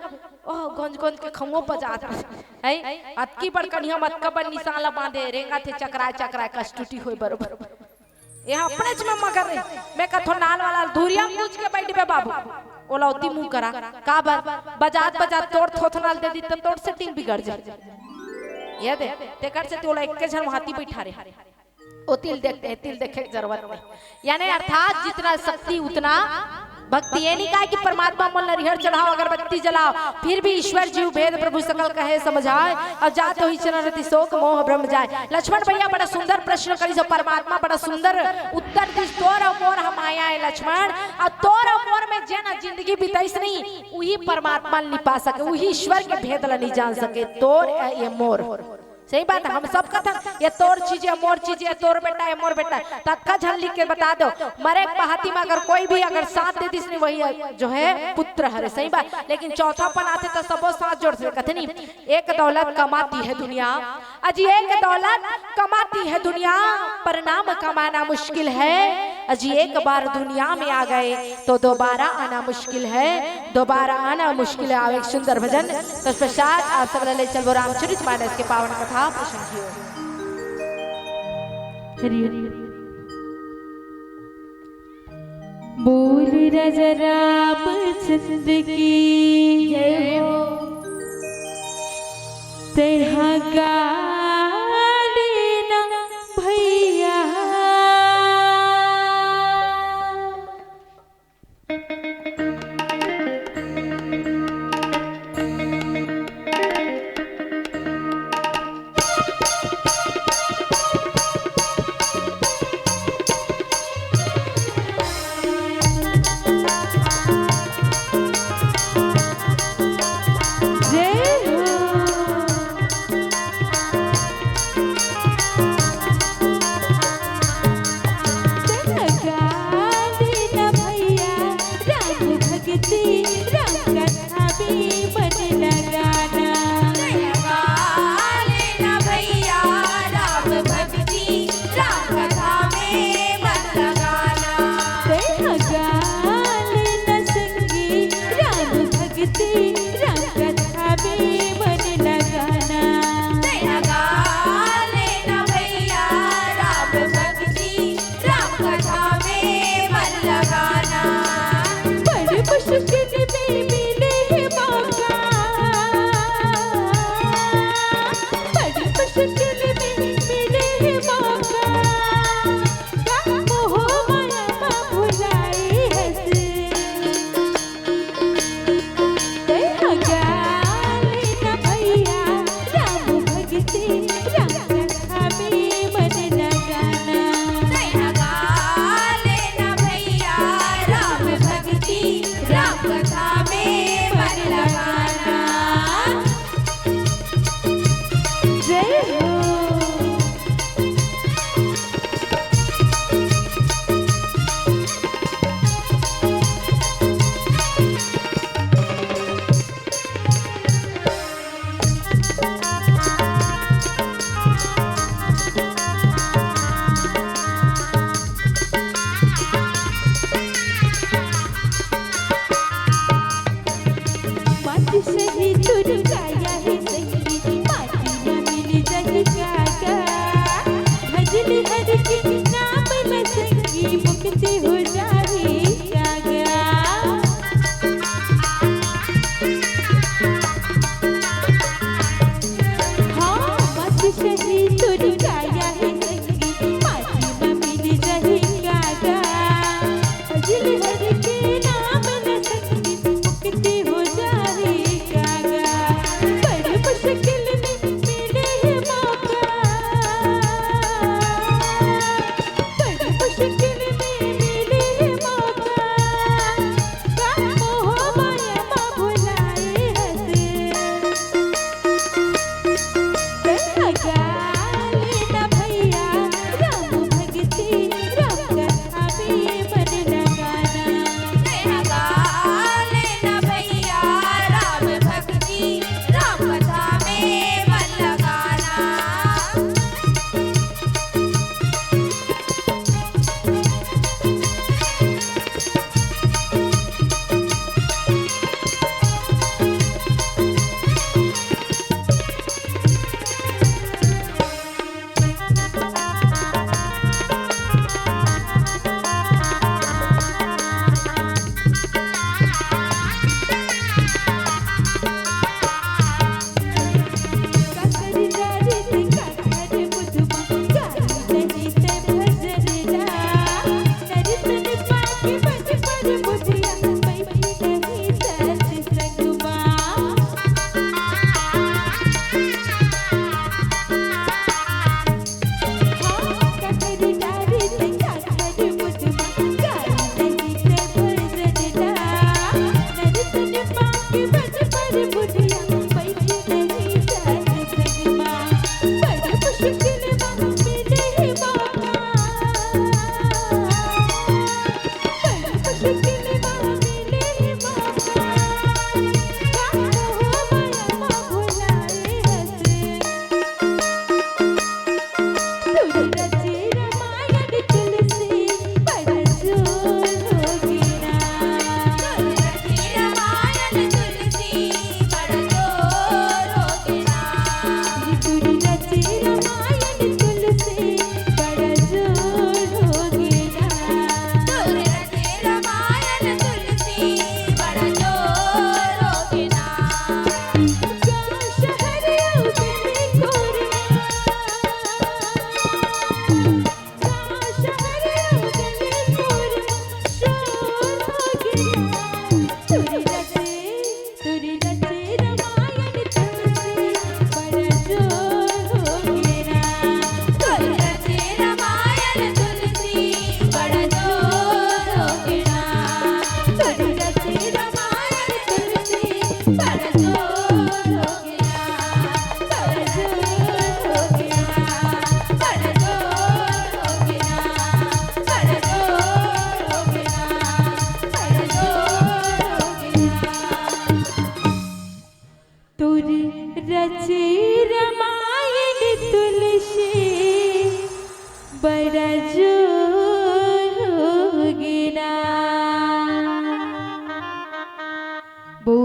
ओह, गोंज गोंज के खंगो बजात रही। हैं? अतकी बड़ कनिहा में अतका बड़ निशान ला बांधे, रेंगथे चकराय चकराय, कस टूटी होय बरोबर। ये अपनेच में मगन रही। मैं कथों नाल वाला धुरिया में पूछ के बइठबे बाबू। ओला ओती मुंह करा। काबर? बजात बजात तोर थोथना ल दे दिस त तोर setting बिगड़ जाय। ये दे, तेकर सेती ओला एक्के झन वहां ती बइठा रहे। ओतिल देख, एतिल देखे के जरूरत नहीं। यानी अर्थात जितना शक्ति उतना भक्ति ये नहीं कहे कि परमात्मा मन नरिहर चढ़ाओ, अगरबत्ती जलाओ, फिर भी ईश्वर जीव भेद प्रभु सकल कहे समझाए, अब जात होई चरण रति शोक मोह भ्रम जाए। लक्ष्मण भैया बड़ा सुंदर प्रश्न करिस, परमात्मा बड़ा सुंदर उत्तर दिस। तोर अउ मोर ह माया हे लक्ष्मण, अउ तोर अउ मोर में जेन जिंदगी बिताइस नहीं, उही परमात्मा ल नहीं पा सके, उही ईश्वर के भेद ल नहीं जान सके। तोर ए, ये मोर सही बात, हम सब कथन, ये तोर चीज हे, मोर चीज हे, तोर बेटा हे, मोर बेटा हे। ततका झन लिख के बता दो, मरे के पहाती में अगर कोई भी अगर साथ दे दिस नहीं, वही जो है पुत्र हरे। सही बात, लेकिन चौथापन आथे तो सबो साथ जोड़ से कथे नहीं, एक दौलत कमाती है दुनिया, अजी एक दौलत कमाती है दुनिया, पर नाम कमाना मुश्किल है। अजी एक बार दुनिया में आ गए तो दोबारा आना मुश्किल है, दोबारा आना मुश्किल है। आओ एक सुंदर भजन, तत्पश्चात आप सब ले चलबो रामचरित मानस के पावन कथा प्रसंग की ओर। हरि हरि। बोल राजा रामचंद्र की जय हो। तेहा गाड़ी ना भैया।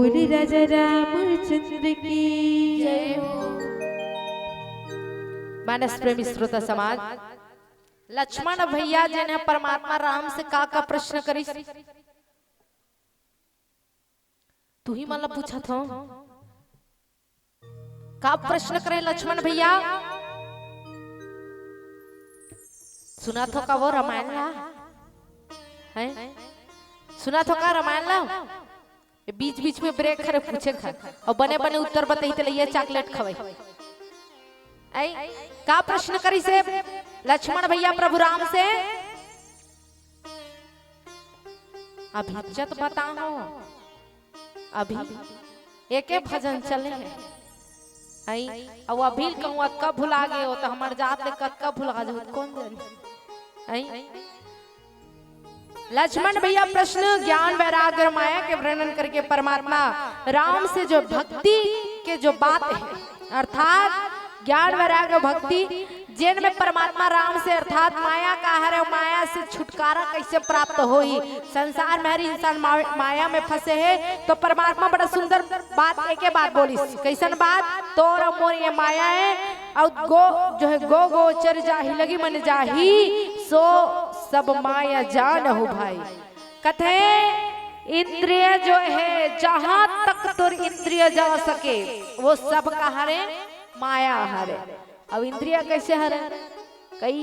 बोली राजा रामचंद्र की जय हो। मानस प्रेमी श्रोता समाज, लक्ष्मण भैया जेन ह परमात्मा राम से का का प्रश्न करिस? तुही मन ला पूछत हो, का प्रश्न करे लक्ष्मण भैया? सुनत हो का वो रामायण ला? हैं? सुनत हो का रामायण ला? ये बीच-बीच में ब्रेक करे पूछे खा। अउ बने-बने उत्तर बताही त लइया चॉकलेट खवाही। आई, का प्रश्न करिस हे लक्ष्मण भैया प्रभु राम से? अभी इज्जत बताओ, अभी एके भजन चले हे। आई, अउ अभी कहूँ अतका भुला गे हो, त हमर जात ले कतका भुला जाहू, कोन जानी। आई, लक्ष्मण भैया प्रश्न, ज्ञान वैराग्य और माया के वर्णन करके परमात्मा राम से जो भक्ति के जो बात है, अर्थात ज्ञान वैराग्य भक्ति, जेन में परमात्मा राम से अर्थात माया का हरे, माया से छुटकारा कैसे प्राप्त होही, संसार में हर इंसान मा-, माया में फंसे है। तो परमात्मा बड़ा सुंदर बात, एके बात बोलिस, कैसन बात? तोर अउ मोर ये माया है, अउ गो जो है गो गोचर जाही लगी मन जाही, सो सब माया जान हो भाई। कथे इंद्रिय जो है जहां तक तोर इंद्रिय जा सके, वो सब का हरे, माया हरे। अब इंद्रिय कैसे हरे? कई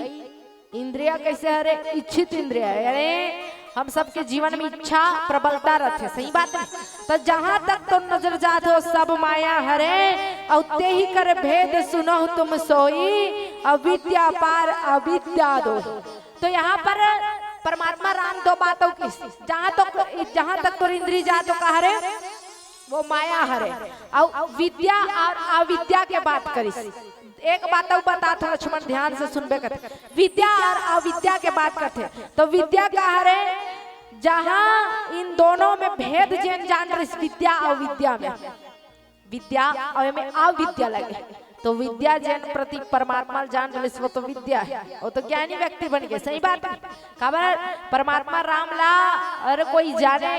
इंद्रिय कैसे हरे? इच्छित इंद्रिय, यानी हम सबके जीवन में इच्छा प्रबलता रहथे, सही बात है। तो जहां तक तो नजर जात हो सब माया हरे, अउ तेही कर भेद सुनहु तुम सोई, अविद्या पार अविद्या दोई। तो यहाँ पर परमात्मा राम दो बातों की, जहां तक, जहां तक तोर इंद्री जात हो का हरे, वो माया हरे, अउ विद्या और अविद्या के बात करिस। एक बात अउ बतात हो लक्ष्मण, ध्यान से सुनबे करथे, विद्या और अविद्या के बात करथे। तो विद्या का हरे, जहां इन दोनों में भेद जेन जान रहिस, विद्या अविद्या में, विद्या अउ एमे अविद्या लगे, तो विद्या जेन प्रति परमात्मा ल जान रहिस, वो तो विद्या है, वो तो ज्ञानी व्यक्ति बन गे, सही बात है। काबर परमात्मा राम ला अरे कोई जाने,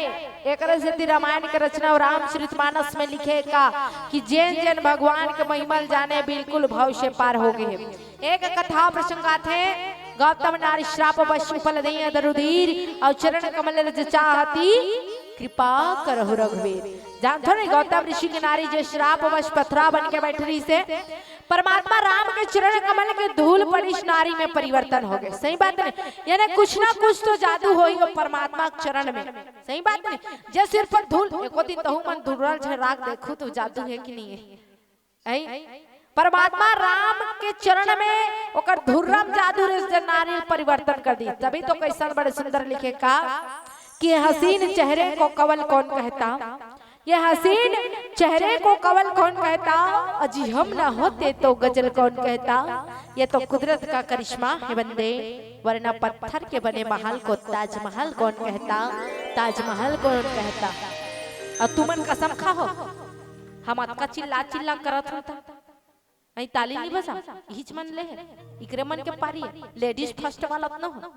एकरे सेती रामायण के रचना अउ रामचरितमानस में लिखे का कि जेन जेन भगवान के महिमा ल जाने, बिल्कुल भव से पार हो गे हे। एक कथा प्रसंग आथे, गौतम नारी श्राप वश उपल देई अधर उधीर, अउ चरण कमल रज चाहती कृपा करहु रघुवीर। जानथो नहीं, गौतम ऋषि के नारी जे श्राप वश पथरा बन के बैठ रहिस हे, परमात्मा राम के चरण कमल के धूल पड़िस, नारी में परिवर्तन हो गे। सही बात नहीं, यानी कुछ ना कुछ तो जादू होही वो परमात्मा के चरण में। सही बात नहीं, जे सिर पर धूल, एको दिन तहू मन धुर्रा झराक देखू तो जादू है कि नहीं है? ऐ? परमात्मा राम के चरण में ओकर धुर्रा म जादू रहिस, जे नारी परिवर्तन कर दी। तभी तो कैसन बड़े सुंदर लिखे का कि हसीन चेहरे को कंवल कौन कहता, ये हसीन चेहरे को कंवल कौन कहता, अजी हम ना होते तो गजल कौन कहता। ये तो कुदरत का करिश्मा है बंदे, वरना पत्थर के बने महल को ताजमहल कौन कहता, ताजमहल कौन कहता। अउ तुमन कसम खाहो, हम अतका चिल्ला चिल्ला करत हन त। ऐ ताली नहीं बजा, इहिच मन ले हे, इकरे मन के पारी हे, लेडीज फर्स्ट वाला त न हो।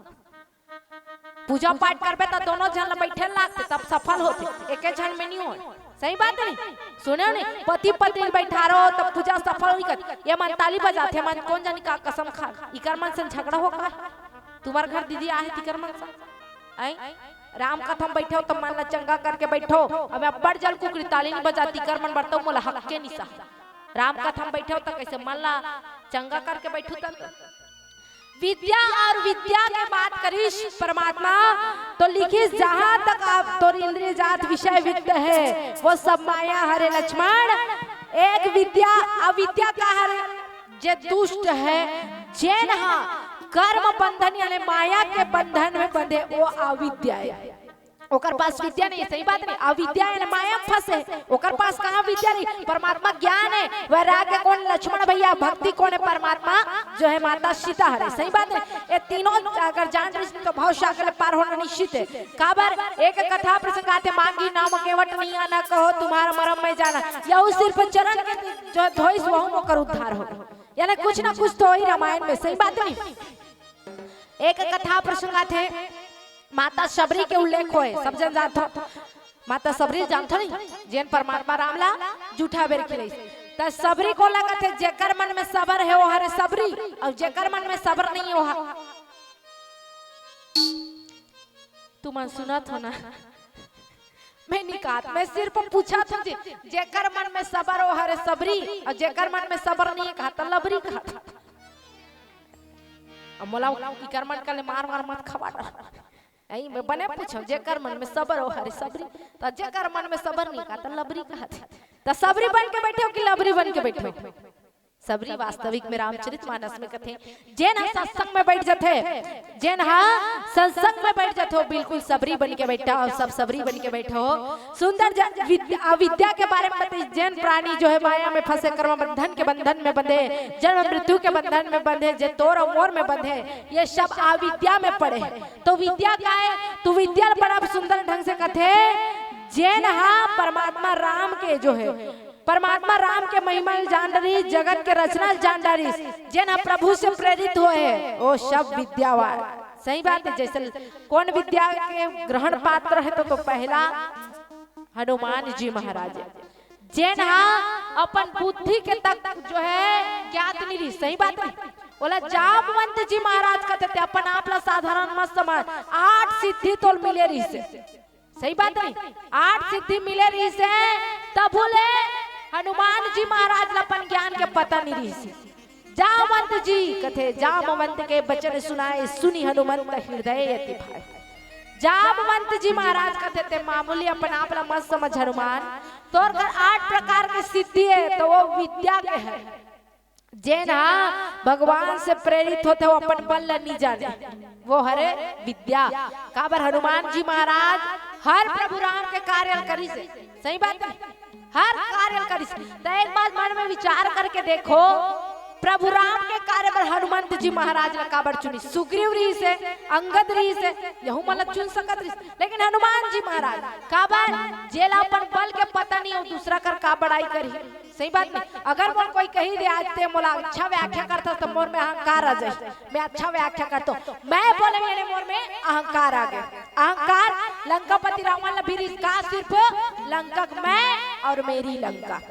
पूजा पाठ करबे त दोनों झन ल बैठे लागथे, तब सफल होथे, एके झन में नहीं हो। सही बात नहीं? सुने हो नहीं? पति पत्नी बैठा रहो तब पूजा सफल नहीं कर। ये मन ताली बजाथे, मन कोन जानी का कसम खा, इकर मन से झगड़ा हो का? तुम्हार घर दीदी आहे तिकर मन से। ऐ राम कथा में बैठो तो मन ला चंगा करके बैठो। अब अब्बड़ जल कुकरी ताली नहीं बजाती कर मन बरतो मोला हक के निशा। राम कथा में बैठो तो कैसे मन ला चंगा करके बैठू तन। विद्या और विद्या के बात करिस परमात्मा तो लिखिस, जहां तक आप तोर इंद्रिय जात विषय वित्त है वो सब माया हरे लक्ष्मण। एक विद्या अविद्या का हरे, जे दुष्ट है, जेन हा कर्म बंधन यानी माया के बंधन में बंधे, वो अविद्या है। ओकर पास विद्या नहीं, सही बात नहीं, अविद्या यानी माया में फंसे, ओकर पास कहाँ विद्या नहीं, परमात्मा ज्ञान है, वैराग्य कौन लक्ष्मण भैया, भक्ति कौन है, परमात्मा जो है माता सीता हरे, सही बात नहीं। ये तीनों अगर जान रही तो भाव सागर पार होना निश्चित है। काबर एक कथा प्रसंग आथे, मांगी नाम केवट नहीं आना कहो, तुम्हारा मरम मैं जाना, यहू सिर्फ चरण के जो धोइस वहू ओकर उद्धार हो। यानी कुछ ना कुछ तो होही रामायण में, सही बात नहीं। एक कथा प्रसंग आथे, माता शबरी के उल्लेख होय, सब जन जानत हो। माता सबरी जानथो नहीं, जेन परमात्मा राम ला जूठा बेर खिलाइस। त सबरी कोला कथे, जेकर मन में सबर हे, वो हरे सबरी, अउ जेकर मन में सबर नहीं हे, वो ह-, तुमन सुनत हो ना? मैं निकात, मैं सिर्फ पूछत हूँ जी, जेकर मन में सबर, वो हरे सबरी, अउ जेकर मन में सबर नहीं हे, कहा त लबरी कहा। अब मोला इकर मन का ले मार मार मत खवा डर। ऐ मैं बने पूछो, जेकर मन में सबर हो हरे सबरी, त जेकर मन में सबर नहीं का त लबरी कहा थे। त सबरी बन के बैठे हो कि लबरी बन के बैठे हो? सबरी वास्तविक में रामचरित मानस में कथे, जेन ह सत्संग में बैठ जथे, जेन ह सत्संग में बैठ जथे, बिल्कुल सबरी बन के बैठा हो, सब सबरी बन के बैठे हो। सुंदर ज-, विद्या, अविद्या के बारे में बताइस, जेन प्राणी जो है माया में फंसे, कर्म बंधन के बंधन में बंधे, जन्म मृत्यु के बंधन में बंधे, जे तोर अउ मोर में बंधे, ये सब अविद्या में पड़े हे। तो विद्या का है? तो विद्या बड़ा सुंदर ढंग से कथे, जेन हा परमात्मा राम के जो है, परमात्मा राम के महिमा ल जान डरिस, जगत के रचना ल जान डरिस, जेन हा प्रभु से प्रेरित होए हे, वो सब विद्यावान। सही बात है, जैसे कौन विद्या के ग्रहण पात्र है, तो, तो पहला हनुमान जी महाराज, जेन हा अपन बुद्धि के तक जो है ज्ञात नहीं रहिस। सही बात नहीं? ओला जामवंत जी महाराज कथे थे, अपन आप ला साधारण मत समझ, आठ सिद्धि तोल मिले रहिस। सही बात नहीं? आठ सिद्धि मिले रहिस, तभू ले हनुमान जी महाराज ला अपन ज्ञान के पता नहीं रहिस। जामवंत जी कथे, जामवंत के बचन सुनाए, सुनि हनुमंत हृदय अति भाए। जामवंत जी महाराज कथे थे, मामूली अपन आप ला मत समझ हनुमान, तोर कर आठ प्रकार के सिद्धि है, तो वो विद्या के है। जेन हा भगवान से प्रेरित होथे, वो अपन बल ला नहीं जाने, वो हरे विद्या। काबर हनुमान जी महाराज हर प्रभु राम के कार्य ल करिस हे। सही बात है, हर कार्य ल करिस। त एक बात मन में विचार करके देखो, प्रभु राम के कार्य बर हनुमंत जी महाराज ला काबर चुनिस? सुग्रीव रहिस हे, अंगद रहिस हे, यहू मन ला चुन सकत रहिस, लेकिन हनुमान जी महाराज काबर? जेला अपन बल के पता नहीं, वो दूसरा कर का बड़ाई करही। सही बात नहीं? अगर मोर कोई कही दे, "आज ते मोला अच्छा व्याख्या करथस," त मोर में अहंकार आ जाए। मैं अच्छा व्याख्या करता हूँ, मैं बोले, मेरे मोर में अहंकार आ गया। अहंकार लंकापति रावण ला भी रहिस का, सिर्फ लंका मैं और मेरी लंका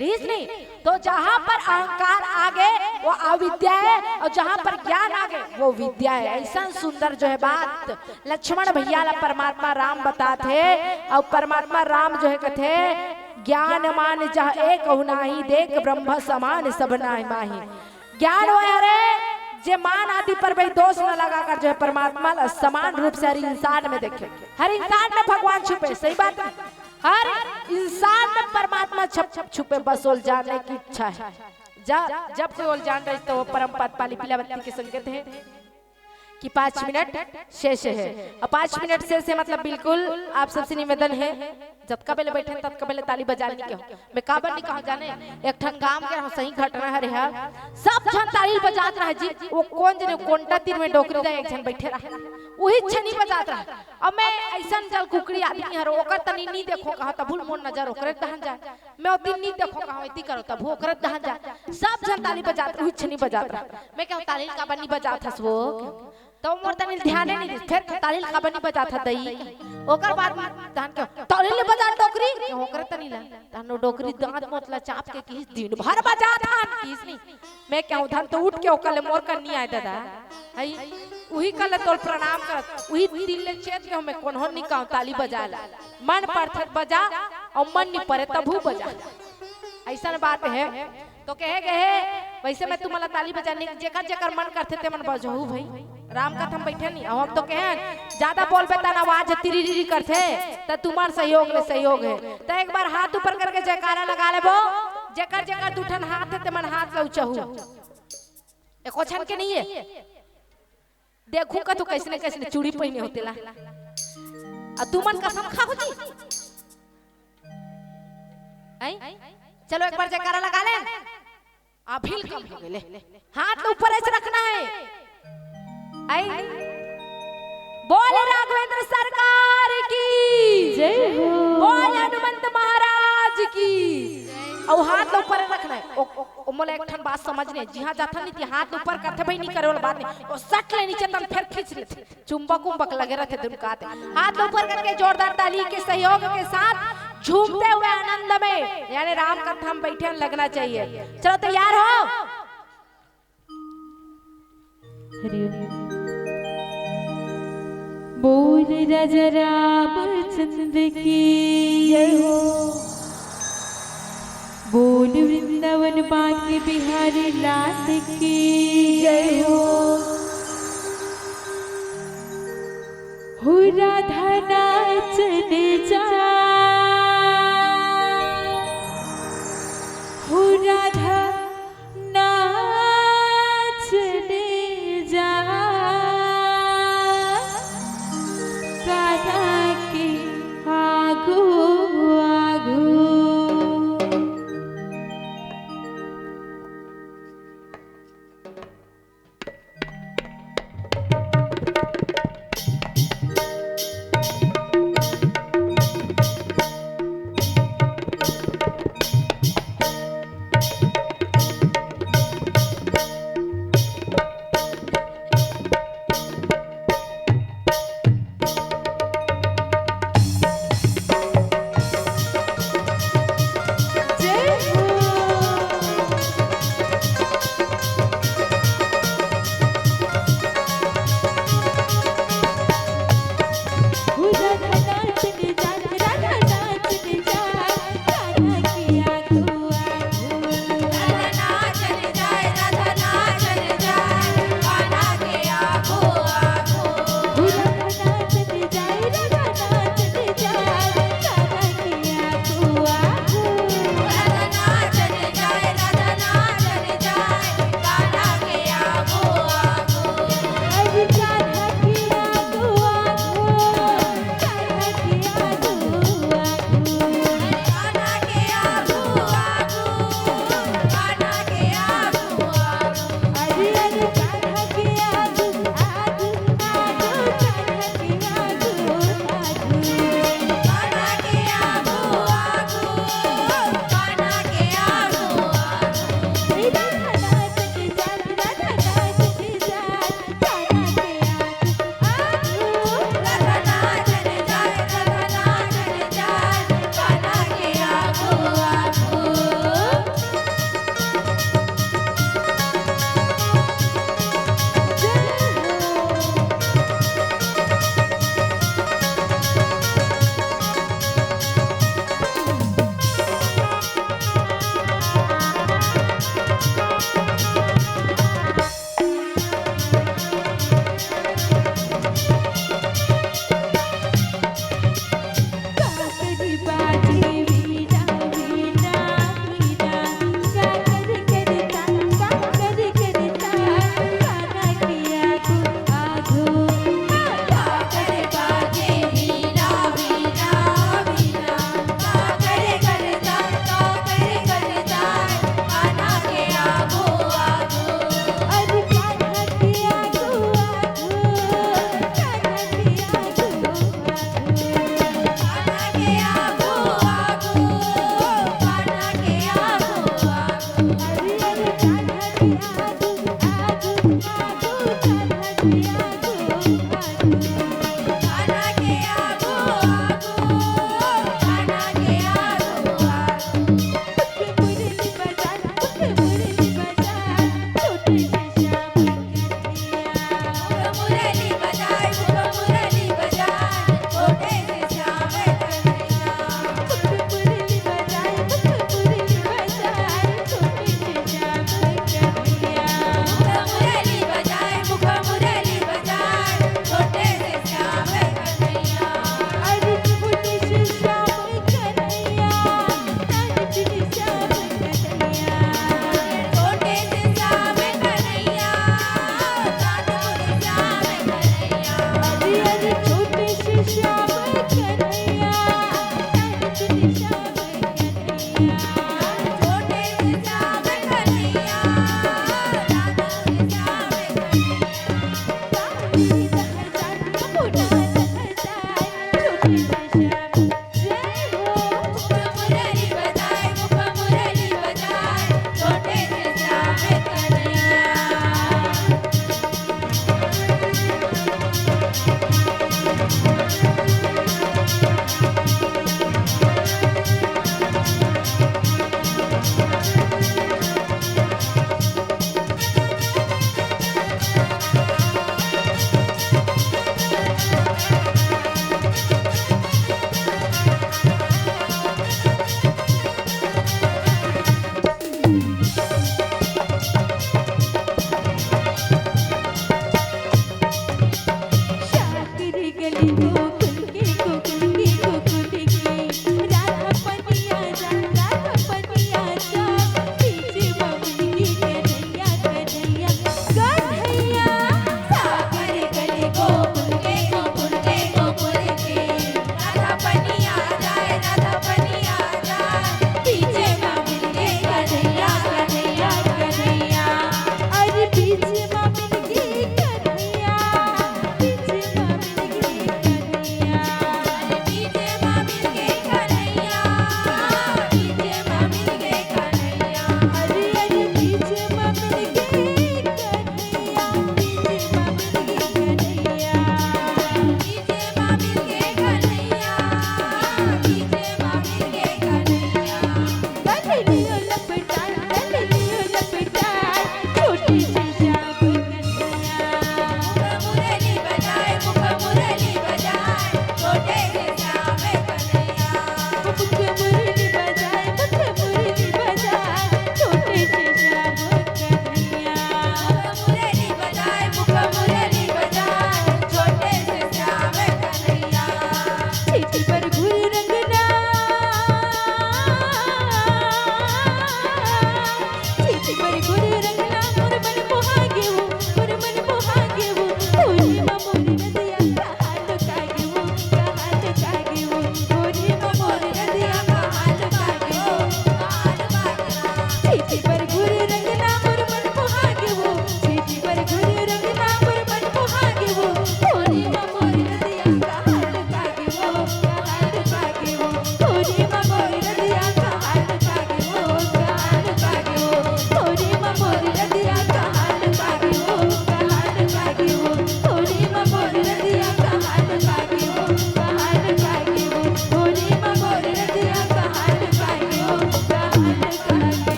रहिस नहीं। तो जहाँ पर अहंकार आ गए, वो अविद्या है, और जहाँ पर ज्ञान आ गए, वो विद्या है। ऐसा सुंदर जो है बात लक्ष्मण भैया ला परमात्मा राम बताथे, और परमात्मा राम जो है कथे, "ज्ञान मान जह एक कहु नाही, देख ब्रह्म समान सब नाही माही।" ज्ञान वो हरे, जे मान आदि पर भी दोष न लगा कर जो है परमात्मा ला समान रूप से हर इंसान में देखे, हर इंसान में भगवान छुपे। सही बात है, हर इंसान में परमात्मा छप, छप छुपे, बस ओल जानने की इच्छा है। जा, जब कोई ओल जान रही तो वो परम पद पाली। पीला बत्ती के संकेत है कि पाँच मिनट शेष है। अब पाँच मिनट शेष है, मतलब बिल्कुल आप सबसे निवेदन है, जतका बेले बैठे ततका बेले ताली बजा नहीं कहो। मैं काबर नहीं कहो जाने, एक ठन गांव के रहूं, सही घटना हरे हा, सब झन ताली बजात रहा जी। वो कौन जने कोंटा तीर में डोकरी दा एक झन बैठे रहा, वही छनी बजात रहा। अब मैं ऐसन जल कुकड़ी आदमी हर, ओकर तनी नहीं देखो कहा, तभुल मोर नजर ओकरे दहन जाए। मैं ओती नहीं देखो कहा, इतनी करो तभु ओकरे दहन जाए। सब झन ताली बजात रहा, वही छनी बजात रहा। मैं कहूँ, "ताली काबर नहीं बजात हस वो?" तो मोर तनी ध्यान नहीं दिस। फिर ताली काबर नहीं बजात हा दई? ओकर बाद में तहन के, "ताली ले बजा डोकरी," ओकर तनी ला। तहन वो डोकरी दांत मोतला चाप के किस दिन भर बजात हन, किस नहीं। मैं कहूँ, "धन तो उठ के ओकर ले मोर कर नहीं आए दादा।" हई, उही कर ले तोल प्रणाम करत, उही दिल ले चेत के हमें कोनो नहीं कहूँ ताली बजा ला। मन परथे त बजा, और मन नहीं परे तभू बजा। ऐसन बात है। तो कहे गए, वैसे मैं तुम्हाला ताली बजाने, जेकर जेकर मन करथे ते मन बजहू भाई। राम कथा में बैठे नहीं, अब हम तो कहे, ज्यादा बोलबे तन आवाज तिरिरी करथे, त तुम्हार सहयोग ले सहयोग है। त एक बार हाथ ऊपर करके जयकारा लगा लेबो, जेकर जेकर दू ठन हाथ है ते मन हाथ ले ऊंचाहू। एको छन के नहीं है। देखू का तू कैसने कैसने चूड़ी पहने होते ला। आ तू मन कसम खा हो जी। आई? चलो एक बार जयकारा लगा ले। अभी कम हो गए ले। हाथ तो ऊपर ऐसे रखना है। आई? बोल राघवेंद्र सरकार की। जय हो। बोल हनुमंत महाराज की। अउ हाथ ला ऊपर रखना हे। ओ, ओ, ओ, मोला एक ठन बात समझ नइ, जिहाँ जाथन नहीं, तिहाँ हाथ ला ऊपर करथे भाई, नहीं करे वाला बात नहीं। ओ सट ले नीचे, तन फेर खींच लेथे। चुंबक उम्बक लगे रहिथे दुनू काते। हाथ ला ऊपर करके जोरदार ताली के सहयोग के साथ झूमते हुए आनंद में, यानी राम कथा में बैठे लगना चाहिए। चलो, तैयार हो? हरि ओम। बोल राजा रामचंद्र की जय हो। बोल वृंदावन बांके बिहारी लाल की जय हो। हो राधा नाचने जा